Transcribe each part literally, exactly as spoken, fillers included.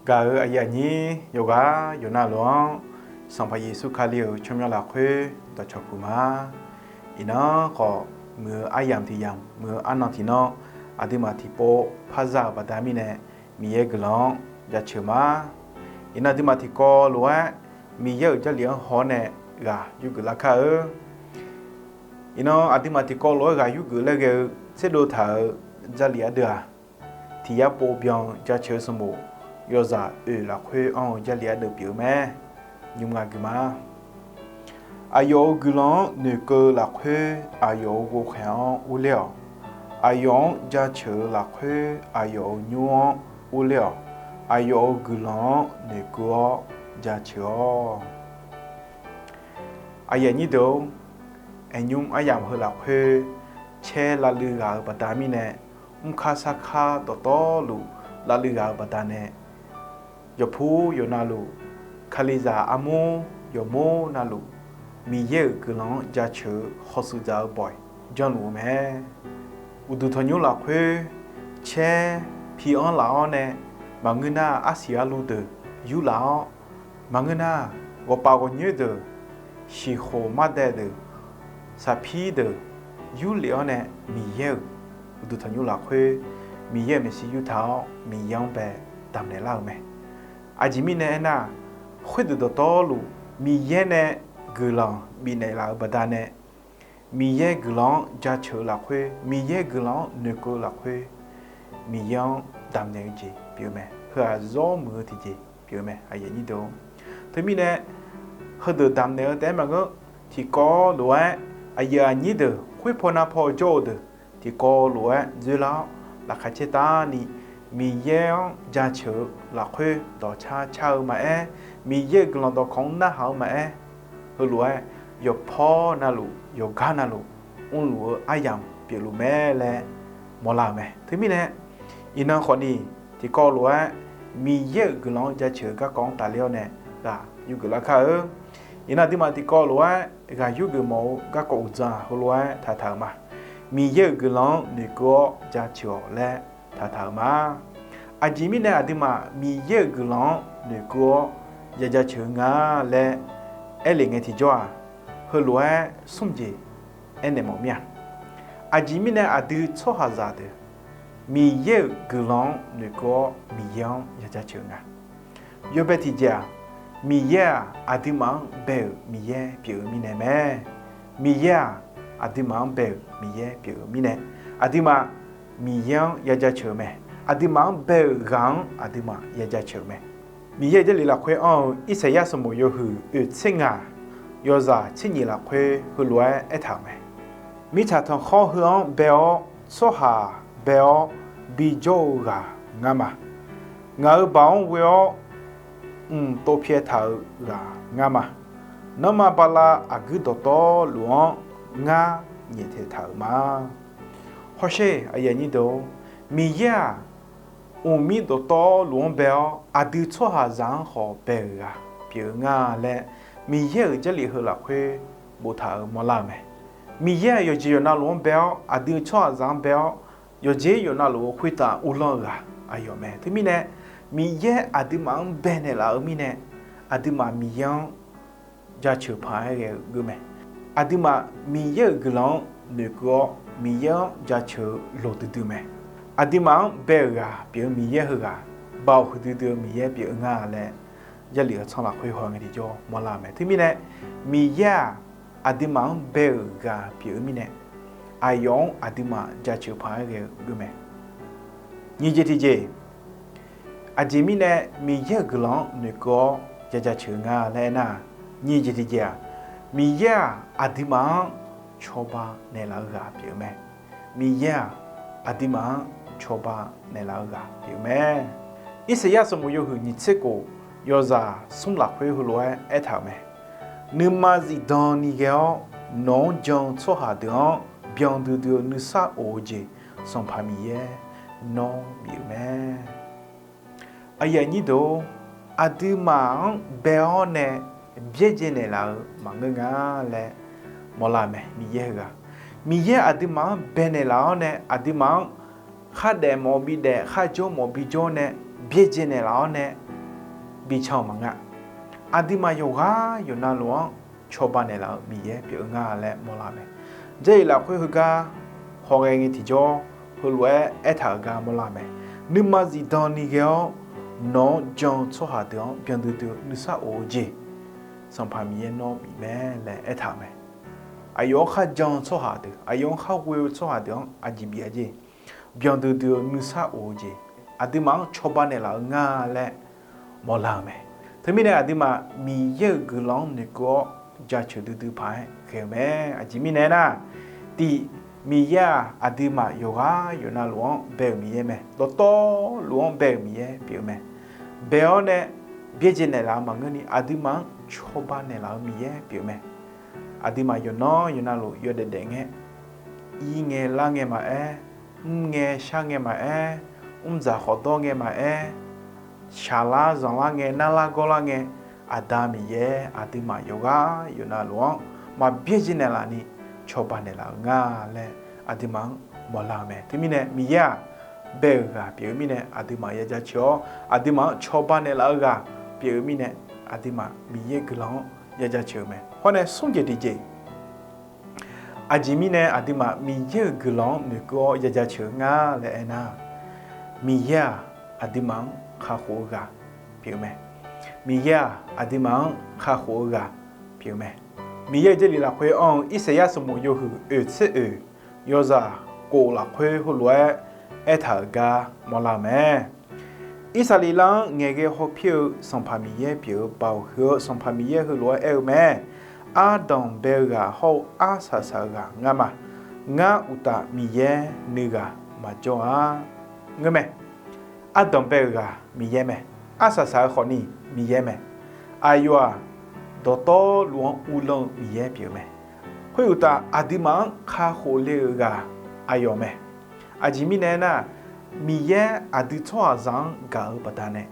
Gaq-euq aqyuif aqnyir yawqghaq yawqnavluf-anr, Sanqpaq Yeqsur Kali-euq tsawrmyanr lafkhoer dawqcawq puq ma. Iqnan khawf, muiq-eu aryamq tiq yamq, muiq-eu arnan tiq nan, aqduimaf tiqpov parza-euq baqda mirnae, Miqyaer guiqlanq-anr jaceuq ma. Iqnan aqduimaf tiqkawv lof-aer Miqyaer-euq Jarlif-anr haw-awr nae ghaq yurgeuf lar kar-eu. Iqnan aqduimaf tiqkawv lof-aer ghaq yurgeuf laer ghae-eu tserdov taq-euq Jarlif ardeuv-aq, tiq yar pov byan-eu Jaceuq-eu sanqbof yawzaq oeq lafkhoer anr-eu Jarlif ardeuv pyeuf-eu mae. Nymr nga gui ma. Aqyawf-euq guiqlanq-anr noeqkeuv-eu lafkhoer aqyawf-euq ghovkhaeq-anr urler-awq. Aqyawf-anr jaceuq-eu lafkhoer aqyawf-euq nymr-anr urler-awq. Aqyawf-euq guiqlanq-anr noeqkeuv-awr jaceuq-awq. Aqyuif aqnyir deuq-or, aernymr aryamq heu lafkhoer caer lavluiv ghaq-euq baqda mirnae, mrkar sarkar dawqtawvluf lavluiv ghaq-euq baqdanae, yawqpur yawqnavluf, Kalizaq armur yawqmur navluf, Miqyaer-euq guiqlanq-anr jaceuq-eu hawshuif dzaq-eu bawq-iq janrluf-eu mae. Uqduq tanqnymr lafkhoer caer pi-anr laf-awr nae, maqngeur nar arsiq arlu deuq yurlaf-awr, maqngeur nar ghawqpaf ghawqnyoer deuq, shiqkhof mardae deuq, saqpir deuq yurlef-awr nae, Miqyaer-euq uqduq tanqnymr lafkhoer Miqyaer-euq maeqshi yurtaq-awr Miqyaer-anr bae damqnaeq lar-euq mae. Aqjeq mirnae aernar, khoerdeuq dawqtawvluf Miqyaer nae guiqlanq bifnaeq laf-euq baqdanae, Miqyaer guiqlanq-anr jaceuq-eu lafkhoer, Miqyaer guiqlanq-anr noeqkeuv-eu lafkhoer, Miqyaer-anr damqnaeq-eu jeq pyeuf-eu mae. Heu-aq zawr muiq-eu tiqjeq pyeuf-eu mae. Teumirnae, heudeuq damqnaeq-eu taef-aer maqngeur, tiqkawv lof-aer aqyuif aqnyir deuq, khoerpaw navpaw jawr-eu deuq, tiqkawv lof-aer dzoerlar-awr, laqkhaq caertavni Miqyaer-anr jaceuq-eu lafkhoer dawqcar car-eu maqaer, Miqyaer-euq guiqlanq dawqkawq-anr narhaq-eu maqaer, heulof-aer yawqpawr navluf yawqgar navluf mrluf-eu aryamq pyeufluf mae laer mawrlar-euq mae. Teumirnae, iqnan khawfni tiqkawv lof-aer Miqyaer-euq guiqlanq-anr jaceuq-eu garkawv-anr tafler-awr nae ghaq yurgeuf lar kar-eu. Iqnan aqduimaf tiqkawv lof-aer ghaq yurgeuf mawf-eu garkawv uqdzan heulof-aer taqtaq-euq ma. Miqyaer-euq guiqlanq-anr noeqkeuv-awr jaceuq-awq laer taqtaq-euq ma. Aqjeq mirnae aqduimaf Miqyaer-euq guiqlanq-anr noeqkeuv-awr ya jaceuq-eu nga laer aerlef ngae tiqjawr-aq, heulof-aer smr jeq aernaeq mawf mir-a. Aqjeq mirnae aqdui tsawrhaqzaq deuq Miqyaer-euq guiqlanq-anr noeqkeuv-awr Miqyaer-anr ya jaceuq-eu nga. Yawbae tiqjeq-aq, Miqyaer-aq aqduimaf-anr bae-euq Miqyaer pyeuf-eu mirnae mae. Miqyaer-aq aqduimaf-anr bae-euq Miqyaer pyeuf-eu mirnae, aqduimaf Miqyaer-anr ya jaceuq-eu mae. Aqduimaf-anr bae-euq ghaq-anr aqduimaf ya jaceuq-eu mae. Miqyaer-euq Jarlif lafkhoer anr-eu Irsaqyar sanqbof yawhuiq oeq tser ngaq, yawzaq tser nyiq lafkhoer heulof-aer aertaq-euq mae. Mirtsaq tanqkhawr heu-anr bae-awr tsawrhaq bae-awr bijawr-eu ghaq ngar ma. Ngaq-euq baoq-anr ghoe-awr mq tov pyaeq taq-euq ghaq ngar ma. Nanrma bala aqguir dawqtawvluf-anr ngar nyaeftaeq taq-euq ma. Hawsher, Miqyaer-aq, mqmir dawqtawvluf-anr bae-awr aqdui tsawrhaqzaq-anr khawf bae-euq ghaq pyeuf-eu nga laer Miqyaer-euq Jarlif heu lafkhoer boftaq-euq mawrlar-euq mae. Miqyaer-aq yawqjeq yawqnavluf-anr bae-awr aqdui tsawrhaqzaq-anr bae-awr yawqjeq yawqnavluf-eu khoertav uvlanr-eu ghaq aqyawf mae. Teumirnae Miqyaer aqduimaf-anr baenaeq laf-eu mirnae aqduimaf Miqyaer-anr jaceuq paq-aer ghae-eu geur mae. Aqduimaf Miqyaer-euq guiqlanq-anr noeqkeuv-awr Miqyaer-anr jaceuq-eu loq duidui mae. Aqduimaf-anr bae-euq ghaq pyeuf-eu Miqyaer heughaq baoq huiqdui dui-eu Miqyaer pyeuf-eu nga laer Jarlif-eu tsanr lafkhoer haw ngae tiqjawr mawrlar-euq mae. Teumirnae Miqyaer-aq aqduimaf-anr bae-euq ghaq pyeuf-eu mirnae aqyawf-anr aqduimaf jaceuq paq-aer ghae-eu geur mae. Nyiq jeq tiqjeq, aqjeq mirnae Miqyaer-euq guiqlanq-anr noeqkeuv-awr ya jaceuq-eu nga laer aernar, nyiq jeq tiqjeq-aq, Miqyaer-aq aqduimaf-anr cawba naeqlaf-eu ghaq pyeuf-eu mae. Miqyaer-aq aqduimaf-anr cawba naeqlaf-eu ghaq pyeuf-eu mae. Irsaqyar sanqbof yawhuiq nyiq tser khof yawzaq smr lafkhoer heulof-aer aertaq-euq mae. Nuima zifdan ni ghae-awr nawq-anr jan-eu tsawrhaq deuq-anr byan duidui-eu nuisar of-eu jeq Sanqpaq Miqyaer nawr bif-eu mae. Aqyuif aqnyir deuq-or, aqduimaf-anr bae-awr nae byaerdzae naeqlaf-eu maqngeur nga laer mawrlar-eu mae. Miqyaer heughaq, Miqyaer aqduimaf-anr baenaeq laf-awr nae aqduimaf-anr khardaef mawf bidaef, kharjawr mawf bijawr nae byaerdzae naeqlaf-awr nae bican-euq maqngeur-a. Aqduimaf yawqghaq yawqnavluf-anr cawba naeqlaf-eu Miqyaer pyeuf-eu nga laer mawrlar-eu mae. Jarlif lafkhoer heugar hawghae ngae tiqjawr heulof-aer aertaq-euq gar mawrlar-eu mae. Nuima zifdan ni ghae-awr nawq-anr jan-eu tsawrhaq deuq-anr byanduidui-eu nuisar of-eu jeq Sanqpaq Miqyaer nawr bif mae laer aertaq-euq mae. Aqyawf-anr kharjan-eu tsawrhaq deuq, aqyawf-anr kharghoe-eu tsawrhaq deuq-anr aqjeq bif-a jeq, byanduidui-eu nuisar of-eu jeq, aqduimaf-anr cawba naeqlaf-eu nga laer mawrlar-euq mae. Teumirnae aqduimaf Miqyaer-euq guiqlanq-anr noeqkeuv-awr jaceuq duidui paq-aer ghae-eu mae. Aqjeq mirnae aernar, tiq, Miqyaer-aq aqduimaf yawqghaq yawqnavluf-anr bae-euq Miqyaer mae. Dawqtawvluf-anr bae-euq Miqyaer pyeuf-eu mae. Bae-awr nae byaerdzae naeqlaf-eu maqngeurni aqduimaf-anr cawba naeqlaf-eu Miqyaer pyeuf-eu mae. Aqduimaf yawqnan yawqnavluf yawdaef daef ngae, ir ngae lar ngae maqaer, mr ngae shar ngae maqaer, mrdzaq khawfdawr ngae maqaer, shaqlar zanqlar ngae narlar gawrlar ngae, Aqda Miqyaer aqduimaf yawqghaq yawqnavluf-anr maqbyaerdzae naeqlaf ni cawba naeqlaf-eu nga laer aqduimaf-anr mawrlar-eu mae. Teumirnae Miqyaer-aq bae-euq ghaq pyeuf-eu mirnae aqduimaf ya jaceuq-awr, aqduimaf-anr cawba naeqlaf-eu ghaq pyeuf-eu mirnae aqduimaf Miqyaer guiqlanq-anr ya jaceuq-eu mae. Hawr nae smr jeq tiqjeq, aqjeq mirnae aqduimaf Miqyaer-euq guiqlanq-anr noeqkeuv-awr ya jaceuq-eu nga laer aernar, Miqyaer-aq aqduimaf-anr kakhof-eu ghaq pyeuf-eu mae. Miqyaer-aq aqduimaf-anr kakhof-eu ghaq pyeuf-eu mae. Miqyaer-euq Jarlif lafkhoer anr-eu Irsaqyar sanqbof yawhuiq oeq tser oeq, yawzaq kof lafkhoer heulof-aer aertaq-euq gar mawrlar-eu mae. Irsaqleqlav-anr ngaeqghae hawpir-eu Sanqpaq Miqyaer pyeuf-eu Baoq huiq-eu Sanqpaq Miqyaer heulof-aer aer-eu mae. Ardanq bae-eu ghaq hawr-eu arsaq saq-eu ghaq ngar ma. Ngar uqtaf Miqyaer nuighaq maqjawr-a. Ngeur mae. Ardanq bae-euq ghaq Miqyaer mae. Arsaq saq-eu khawfni Miqyaer mae. Aqyawf-aq dawqtawvluf-anr uvlanr-eu Miqyaer pyeuf-eu mae. Khoeruqtaf aqduimaf-anr kakhof le-euq ghaq aqyawf mae. Aqjeq mirnae aernar, Miqyaer aqdui tsawrhaqzaq-anr gaq-eu baqdanae,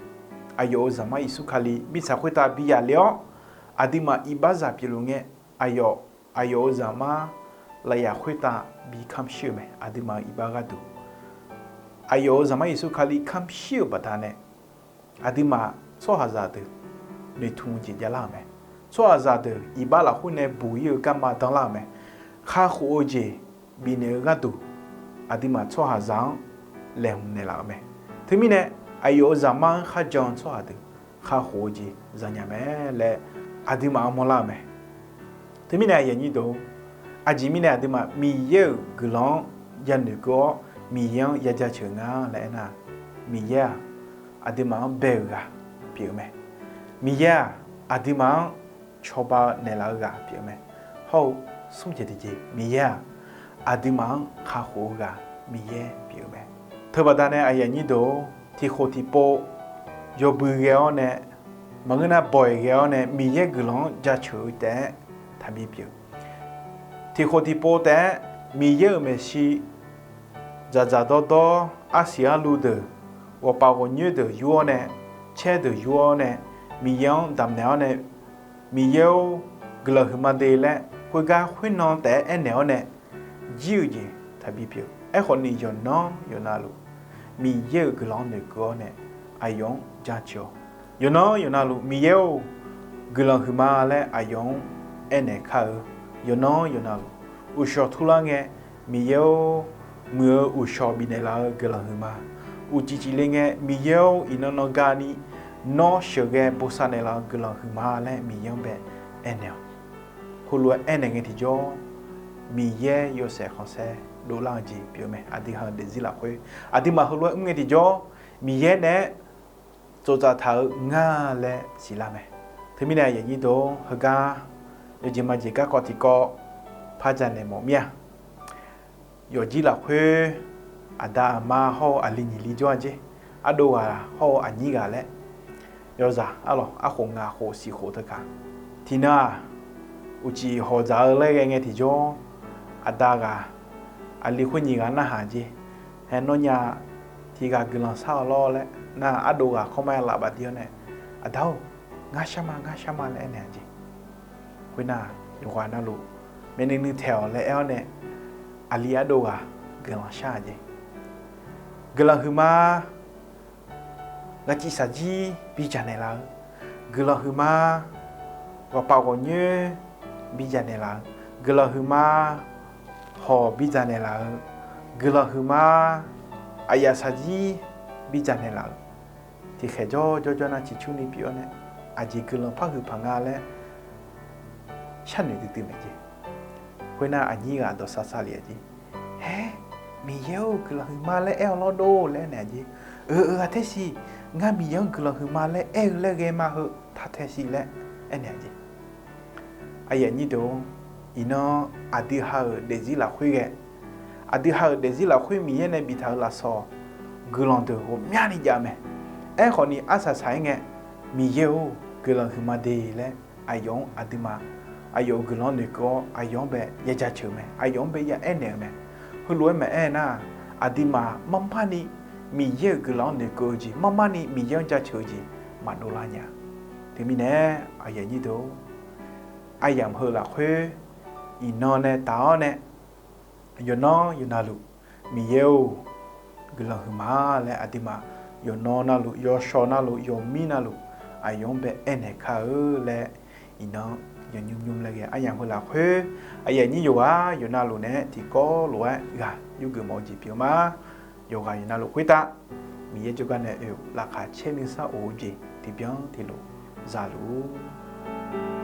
aqyawf-euq Zaqmar Yeqsur Kali mirtsaq khoertav bi yaf le-awr, aqduimaf iqbaxzaq pyeufluf ngae, aqyawf, aqyawf-euq Zaqmar lafyaf khoertav bi kamq shir-euq mae. Aqduimaf-euq iqbax gharduq, aqyawf-euq Zaqmar Yeqsur Kali kamq shir-euq baqdanae, aqduimaf tsawrhaqzaq deuq noeqtmq-eu jeq javlar-euq mae. Tsawrhaqzaq deuq iqbax lafkhoer nae buq-ir-eu garma danlar-euq mae. Kakhof-eu jeq bifnaeq-eu gharduq, aqduimaf tsawrhaqzaq-anr laeqhmq naeqlaf-euq mae. Teumirnae, aqyawf-euq Zaqmar-anr kharjan-eu tsawrhaq deuq kakhof-eu jeq zanya mae laer aqduimaf-anr mawrlar-euq mae. Teumirnae aqyuif aqnyir deuq, aqjeq mirnae aqduimaf Miqyaer-euq guiqlanq-anr yanoeq keuv-awr Miqyaer-anr ya jaceuq nga laer aernar, Miqyaer-aq aqduimaf-anr bae-euq ghaq pyeuf-eu mae. Miqyaer-aq aqduimaf-anr cawba naeqlaf-eu ghaq pyeuf-eu mae. Hawr-eu smr jeq tiqjeq, Miqyaer-aq aqduimaf-anr kakhof-eu ghaq Miqyaer pyeuf-eu mae. Teubaqda nae aqyuif aqnyir deuq-or, tiqkhof tiqpov yawbui ghae-awr nae, maqngeur nar bawq-iq ghae-awr nae Miqyaer guiqlanq-anr jaceuq-eu taef-aer taqbi pyeuf. Tiqkhof tiqpov taef-aer Miqyaer-euq maeqshi dzaqdzaq dawrdawr arsiq arluv deuq, ghawqpaf ghawqnyoer deuq yur-awr nae, caer deuq yur-awr nae, Miqyaer-anr damqnaeq-awr nae, Miqyaer-or, guiqlanq huiqma de laer khoergar khoernan taef-aer aernaeq-awr nae jir-eu jeq taqbi pyeuf. Aerkhawf ni yawqnan yawqnavluf Miqyaer-euq guiqlanq-anr noeqkeuv-awr nae aqyawf-anr jaceuq-awq. Yawqnan yawqnavluf Miqyaer-or, guiqlanq huiqma laer aqyawf-anr aernaeq kar-eu. Yawqnan yawqnavluf uqshawq turlar ngae, Miqyaer-or, muiq-eu uqshawq bifnaeq laf-eu guiqlanq huiqma. Uqcif cifle ngae, Miqyaer-or, iqnan nan gani nawr sheuqghae bosav naeqlaf-eu guiqlanq huiqma laer Miqyaer-anr bae aernaeq-awq. Heulof-aer aernaeq ngae tiqjawr, Miqyaer yawshaef khanqsaer dovlar-eu jeq pyeuf-eu mae. Aqdui ha-eu daefzir lafkhoer aqduimaf heulof-aer mr ngae tiqjawr, Miqyaer naeq-aer tsovtsaf taq-eu nga laer siqlar mae. Teumirnae aqyuif aqnyir deuq-or, heugar yawjeq majeq garkawv tiqkawv par janaeq mawf mir-a. Yawfjir lafkhoer aqda aqma hawr-eu aqli nyiq li jawr-a jer. Ardov ghaq hawr-eu aqnyir ghaq laer yawzaq arlawq arkhof ngaq khof siq khof teu kaq. Tiqnan-aq, uqcif hawq dzaq-eu laer ghae ngae tiqjawr, aqda ghaq aqli khoer nyiq ghaq narhaq jer. Haer nawr nya tiq ghaq guiqlanq shar-awq lawr laer nar, ardov ghaq kawrmar laf bafdir-awr nae, Aqda-or, ngar shar ma, ngar shar ma laer aernaeq-a jeq. Khoernar, yawqghaq navluf, maeqnuiv nuiv taeq-awq laer aer-awr nae, aqli ardov ghaq guiqlanq shar-a jeq. Guiqlanq huiqma, ghaqcif shaqjir bijaq naeq laf-eu, Guiqlanq huiqma, ghawqpaf ghawqnyoer bidzaq naeqlaf-eu, guiqlanq huiqma, hawq bidzaq naeqlaf-eu, guiqlanq huiqma, aqyaf shaqjir bidzaq naeqlaf-eu, tiqkhaeq jawr jawr jawr nar ciqcurni pyeuf-awr nae, aqjeq guiqlanq par huiq paq nga laer sharnoeq duidui maeq jeq. Khoernar aqnyir ghaq dawqsav sav lef-a jeq. Haer, Miqyaer-or guiqlanq huiqma laer aer-awr lawr dov laer aernaeq-a jeq. Euq, euq, ghaq taer siq, ngar Miqyaer-anr guiqlanq huiqma laer aer-eu laer ghae ma heu taq tae siq laer aernaeq-a jeq. Aqyuif aqnyir deuq-or, iqnan aqdui ha-euq daefzir lafkhoer ghae, aqdui ha-euq daefzir lafkhoer Miqyaer nae biftaq-euq lafsawq guiqlanq deuq ghawqmyani jav-eu mae. Aerkhawfni arsaq saq-aer ngae, Miqyaer-or guiqlanq huiqma de laer aqyawf-anr aqduimaf, aqyawf-euq guiqlanq-anr noeqkeuv-awr aqyawf-anr bae ya jaceuq-eu mae, aqyawf-anr bae ya aernaeq-eu mae. Heulof-aer maqaer nar, aqduimaf marmarni Miqyaer-euq guiqlanq-anr noeqkeuv-eu jeq, marmarni Miqyaer-anr jaceuq-eu jeq maqdov lar nya. Teumirnae, aqyuif aqnyir deuq-or, aryamq heu lafkhoer iqnan nae taq-awr nae, yawqnan yawqnavluf, Miqyaer-or, guiqlanq huiqma laer aqduimaf yawqnan navluf, yawshawr navluf, yawqmir navluf, aqyawf-anr bae aernaeq kar-eu laer, iqnan yawqnymr nymr laer ghae aryamq heu lafkhoer, aqyuif aqnyir yawqghaq yawqnavluf nae tiqkawv lof-aer ghaq yurgeuf mawf-eu jeq pyeuf-eu ma. Yawqghaq yawqnavluf khoertav Miqyaer jawrgar nae oe-euq laqkhaq caer nuisar of-eu jeq tiqbyan tiqlof zaluf-ur.